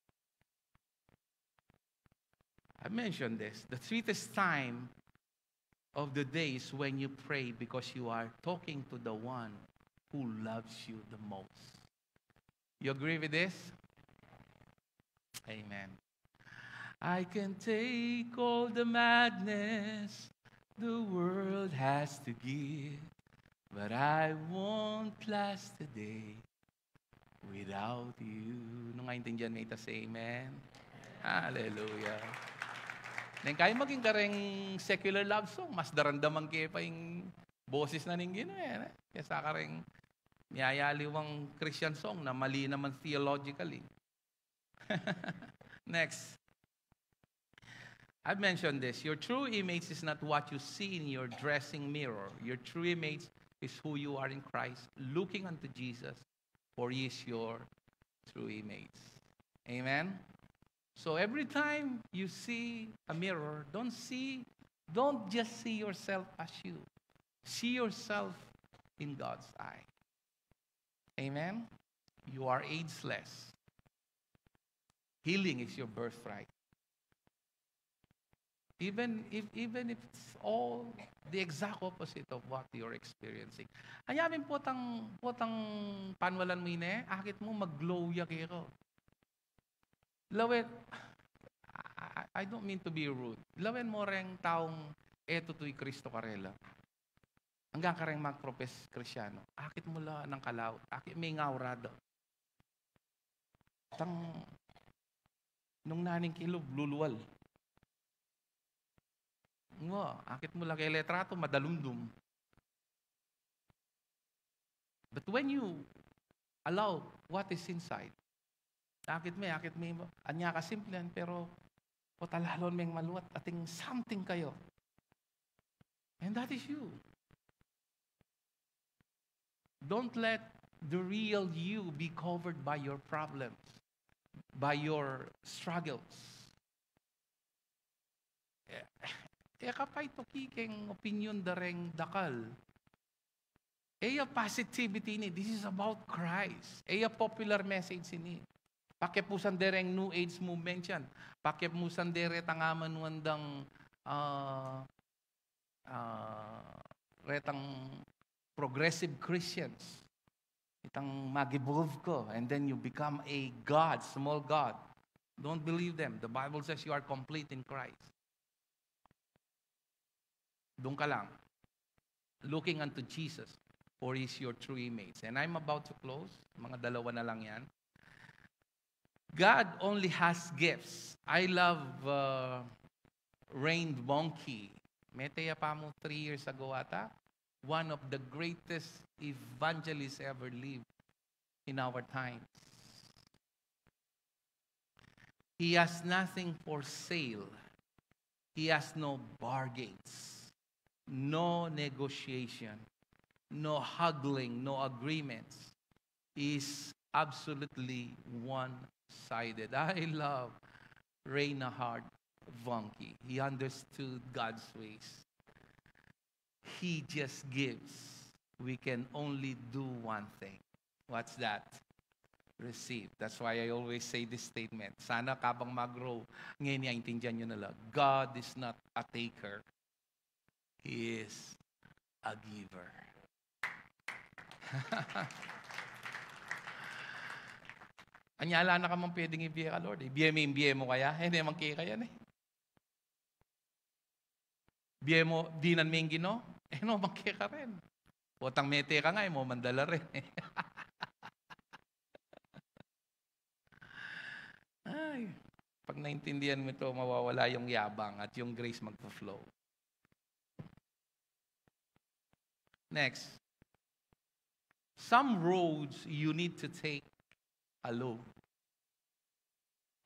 I mentioned this. The sweetest time of the day is when you pray because you are talking to the one who loves you the most. You agree with this? Amen. I can take all the madness the world has to give, but I won't last a day without you. Nung aintindian me ita, say amen. Hallelujah. Neng kayi maging kareng secular love song, mas daramdaman ke pa ing boses na ning Ginu, e, ne? Kesa kareng miyayaliwang Christian song na mali naman theologically. Next. I've mentioned this. Your true image is not what you see in your dressing mirror. Your true image is who you are in Christ, looking unto Jesus, for he is your true image. Amen? So every time you see a mirror, don't see, don't just see yourself as you. See yourself in God's eye. Amen? You are ageless. Healing is your birthright. Even if, even if it's all the exact opposite of what you're experiencing. Anya pin potang, potang panwalan mu ini, akit mu mag-glow ya keka. Lawen, I, I, I don't mean to be rude. Lawen mo reng taung e tutu i Kristo karela. Anggang kareng magprofess Kristiano, akit mu la nang kalaut, akit me ing aura da. Tang nung naning kilub, lulual. Wa, akit mu la keng litratu, madalumdum. But when you allow what is inside, akit me, akit me, anya kasimple yan, pero pota lalu meng maluat, atin something kaya. And that is you. Don't let the real you be covered by your problems, by your struggles. E, e ka pa ituki keng opinyon da reng dakal. E ya positivity ini, this is about Christ. E ya popular message ini. Pakipusan de reng New Age movement yan. Pakipusan de retang amanuan dang, ah, ah, retang progressive Christians. Itang mag-evolve ka, and then you become a god, small god. Don't believe them. The Bible says you are complete in Christ. Dun ka lang. Looking unto Jesus, for He is your true image. And I'm about to close. Mga dalawa na lang yan. God only has gifts. I love, uh, Reinhard Bonnke. Mete ya pa mu three years ago ata. One of the greatest evangelists ever lived in our times. He has nothing for sale. He has no bargains, no negotiation, no haggling, no agreements. He is absolutely one-sided. I love Reinhard Bonnke. He understood God's ways. He just gives. We can only do one thing. What's that? Receive. That's why I always say this statement. Sana kabang mag-grow, ngeni aintindian yu na la, God is not a taker. He is a giver. Anya, ala na ka mang pwedeng ibie ka Lord. Ibie me ing bie mu kaya? E ne mang keka yan e. Bie mu dinan me ing Ginu? E no mang keka rin. Potang mete ka nga, e mu mandala rin. Ay, pag naintindihan mo ito, mawawala yung yabang at yung grace magfo-flow. Next. Some roads you need to take alone.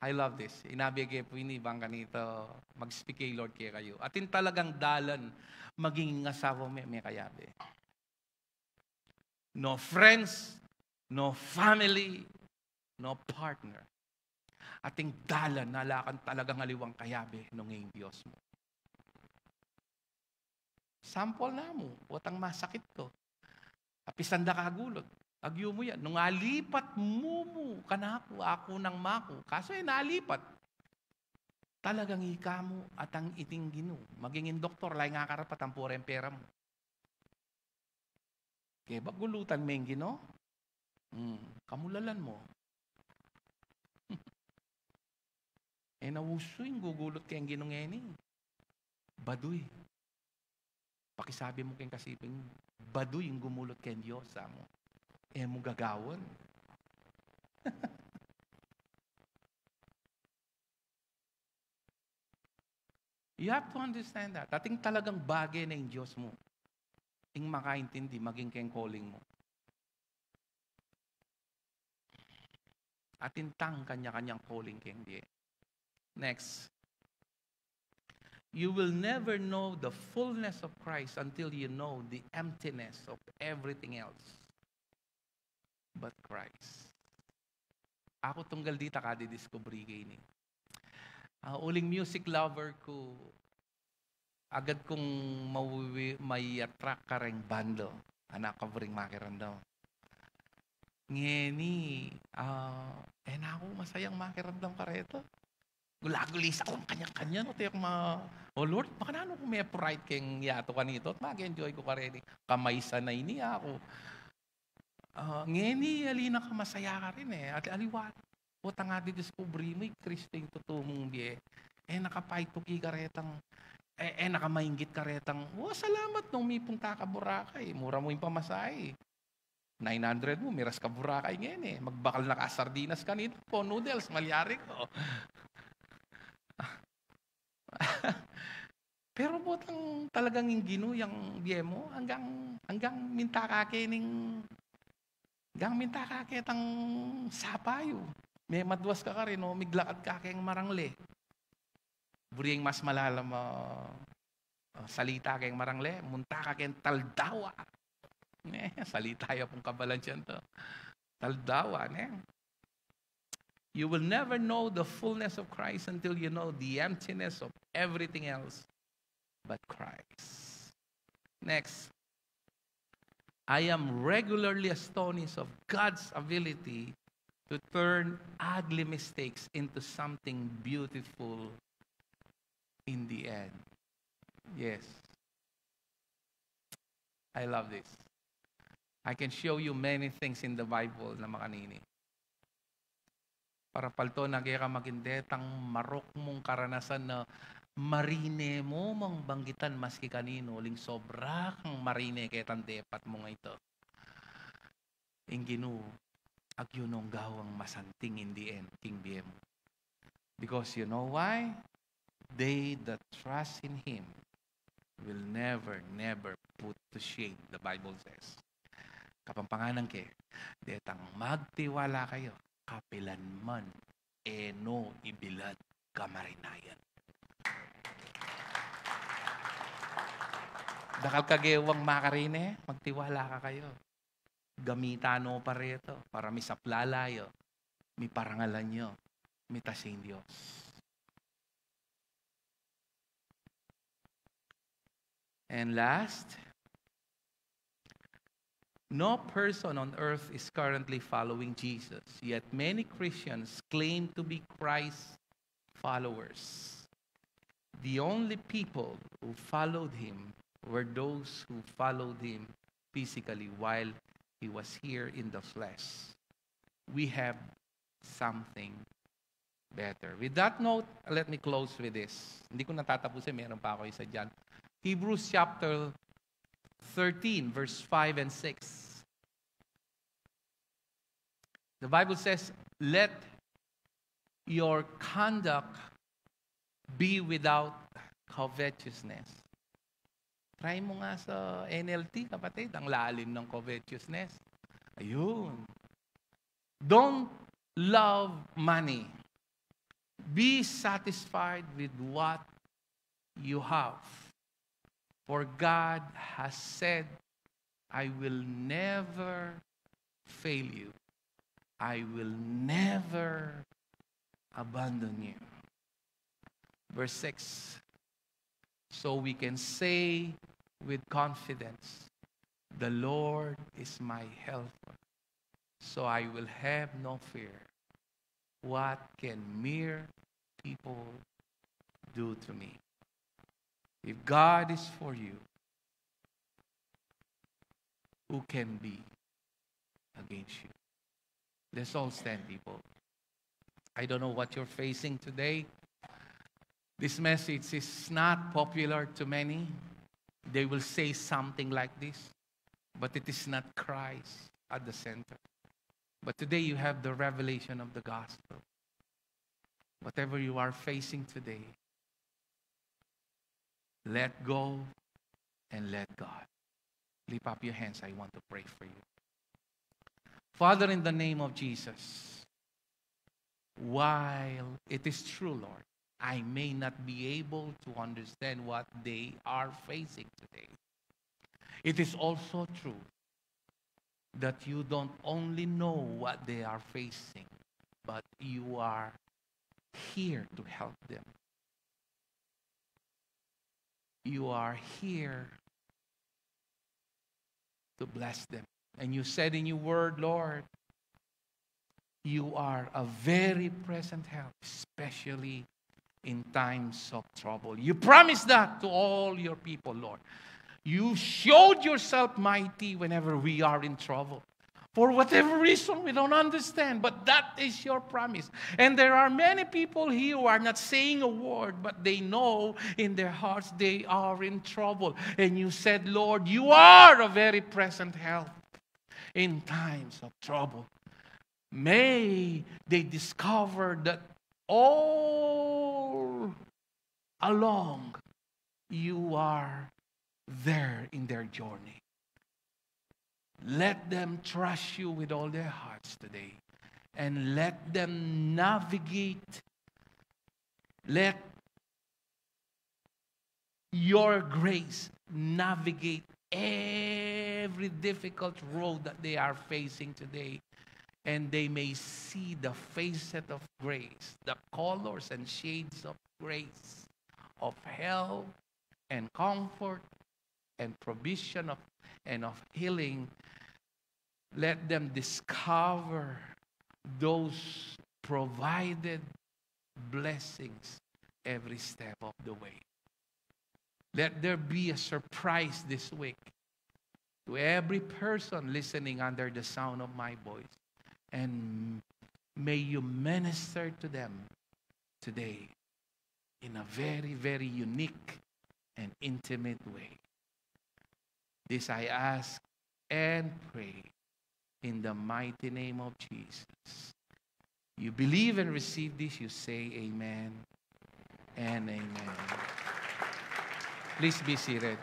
I love this. Inabi ke pu ini bang kanita, mag-speak kay Lord kekayu. Atin talagang dalan maging asawa me, mekayabe. No friends, no family, no partner. Atin dalan na ala kang talagang aliwang kayabe nung ing Dios mu. Sample namu, potang masakit ka. Apisan da ka gulut. Agyu mu yan. Nung alipat mu mu kanaku, aku nang maku. Kaso e nalipat. Talagang ika mu at ang iting Ginu. Maging ing doktor, laing akarapat, ampo reng pera mu. Kaya ba gulutan me ing Ginu? Hmm, kamulalan mu. E na usu ing gugulut keng Ginu ngeni. Baduy. Pakisabi mu keng kasipi mu, baduy ing gumulut keng Dios, sa mu. E mu gagawan. You have to understand that. Atin talagang bage na ing Dios mu. Ing makaintindi maging keng calling mu. Atin tang kanya-kanyang calling keng bie. Next. You will never know the fullness of Christ until you know the emptiness of everything else but Christ. Aku tunggal dita kadidiskubri ke ini. Ah, uling music lover ku, agad kung mawiwi-, mai-attract kareng banda. Anak ka buring makiramdam. Ngeni, ah, e na ku masayang makiramdam kareta. Gulagulisa kung kanya-kanya, no? Tiyak ma-, "Oh Lord, makananu ku me-pride keng yatu kanito, at mag-enjoy ku kareni. Kamaysa na ini aku." Ah, ngeni, ali na ka masaya karin e. At aliwa, potang adidiskubre mu, i Kristo ing tutu mung bie. E na ka paituki karetang, e, e na ka mainggit karetang, "Wa, salamat nung mipunta ka Boracay. Mura mu ing pamasahe. Nine hundred mu, miras ka Boracay ngeni. Magbakal na ka sardinas kanita, po noodles, malyari ku." Pero potang talagang ing Ginu yang bie mu, anggang, anggang minta ka ke ning, anggang minta ka ketang sapa yu. Memaduas ka karin o miglakad ka keng marangle. Buri ing mas malalam a, a, salita keng marangle, munta ka keng taldawa. Ne, salita ya pung kabalansian to. Taldawa, ne? You will never know the fullness of Christ until you know the emptiness of everything else but Christ. Next. I am regularly astonished of God's ability to turn ugly mistakes into something beautiful in the end. Yes. I love this. I can show you many things in the Bible na makanini. Para palto na keka maging detang marok mung karanasan na marine mu mang banggitan maski kaninu, uling sobra kang marine ketang depat mung ito. Ing Ginu, agyunong gawang masanting in the end, king bie mu. Because you know why? They that trust in Him will never, never put to shame, the Bible says. Kapampangan ke, detang magtiwala kayu, kapilan man, e no ibilad kamarinayan. Dakal kagewang makarine, magtiwala ka kayu. Gamitan no pa reto para misaplala yu, miparangalan yu, mitasi ing Dios. And last, no person on earth is currently following Jesus, yet many Christians claim to be Christ followers. The only people who followed him were those who followed him physically while he was here in the flesh. We have something better. With that note, let me close with this. Hindi ko natatapusin, meron pa ako isa dyan. Hebrews chapter thirteen, verse five and six. The Bible says, "Let your conduct be without covetousness." Try mo nga sa N L T, kapatid. Ang lalim ng covetousness. Ayun. "Don't love money. Be satisfied with what you have. For God has said, 'I will never fail you. I will never abandon you.'" Verse six. So we can say with confidence, "The Lord is my helper, so I will have no fear. What can mere people do to me?" If God is for you, who can be against you? Let's all stand, people. I don't know what you're facing today. This message is not popular to many. They will say something like this, but it is not Christ at the center. But today you have the revelation of the gospel. Whatever you are facing today, let go and let God. Lift up your hands. I want to pray for you. Father, in the name of Jesus, while it is true, Lord, I may not be able to understand what they are facing today, it is also true that you don't only know what they are facing, but you are here to help them. You are here to bless them. And you said in your word, Lord, you are a very present help, especially in times of trouble. You promised that to all your people, Lord. You showed yourself mighty whenever we are in trouble. For whatever reason, we don't understand, but that is your promise. And there are many people here who are not saying a word, but they know in their hearts they are in trouble. And you said, Lord, you are a very present help in times of trouble. May they discover that all along you are there in their journey. Let them trust you with all their hearts today, and let them navigate, let your grace navigate every difficult road that they are facing today, and they may see the facet of grace, the colors and shades of grace, of help and comfort and provision of, and of healing. Let them discover those provided blessings every step of the way. Let there be a surprise this week to every person listening under the sound of my voice. And may you minister to them today in a very, very unique and intimate way. This I ask and pray in the mighty name of Jesus. You believe and receive this, you say amen and amen. Please be seated.